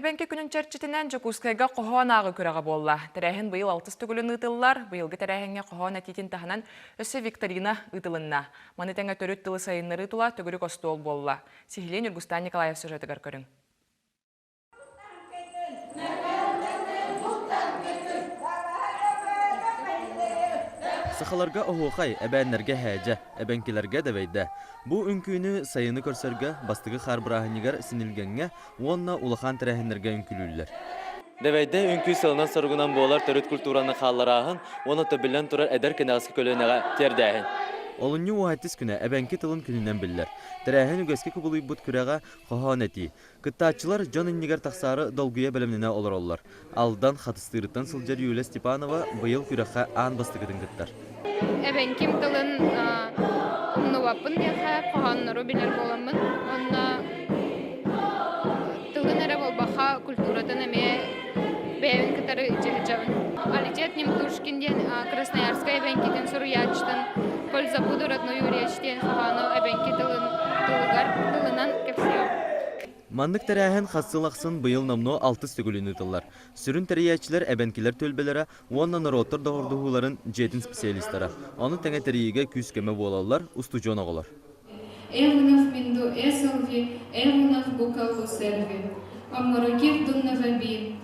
Эбэҥки күнүн чэрчитинэн Дьокуускайга хоһоон ааҕыы күрэҕэ буолла. Тэрээһин быйыл алтыс төгүлүн ыытыллар. Быйылгы тэрээһиҥҥэ хоһоон этиитин таһынан өссө викторина ыытылынна. Маны тэҥэ төрүт тылы сайыннарыы тула төгүрүк остуол буолла. Сиһилии Ньургустаан Николаев сюжетыгар көрүҥ. Сахаларга оһуохай, эбээннэргэ һээдьэ, эбэҥкилэргэ дэвэйдэ. Бу үҥкүүнү сайыны көрсөргө бастакы хаар бырааһынньыгар Синилгэҥҥэ уонна улахан тэрээһиннэргэ үҥкүүлүүллэр. Дэвэйдэ үҥкүү сыалынан-соругунан буолар төрүт культураны хаалларааһын уонна төбүллэн турар эдэр кэнэҕэски көлүөнэҕэ тиэрдээһин. Олунньу уһайтыс күнэ эбэҥки тылын күнүнэн биллэр. Тэрээһин үгэскэ кубулуйбут күрэҕэ хоһоон этии. Кыттааччылар дьон иннигэр тахсаары долгуйа бэлэмнэнэ олороллор. Алдан Хатыстыырыттан сылдьар Юлия Степанова быйыл күрэххэ аан бастакытын кыттар. Эбэҥким тылын умнубаппын диэххэ, хоһооннору билэр буоламмын. Онно тылын эрэ буолбакка, культуратын эмиэ бэйэбин кытары дьаһайабын. Алитет Немтушкин диэн Красноярскай эбэҥкитин суруйааччытын «Коль забуду родную речь» диэн хоһоону эбэҥки тылын тылыгар тылынан кэпсиэҕим. Маннык тэрээһин хас сыл ахсын быйыл номнуо алтыс төгүлүн ыытыллар. Сүрүн тэрийээччилэр эбэҥкилэр түөлбэлэрэ уонна норуоттар доҕордоһууларын дьиэтин специалистара. Ону тэҥэ тэрийиигэ күүс-көмө буолаллар устудьуон оҕолор. Эвунов минду эсэлви, эвунов гукаллу серви, Аммаракив дуннаваби.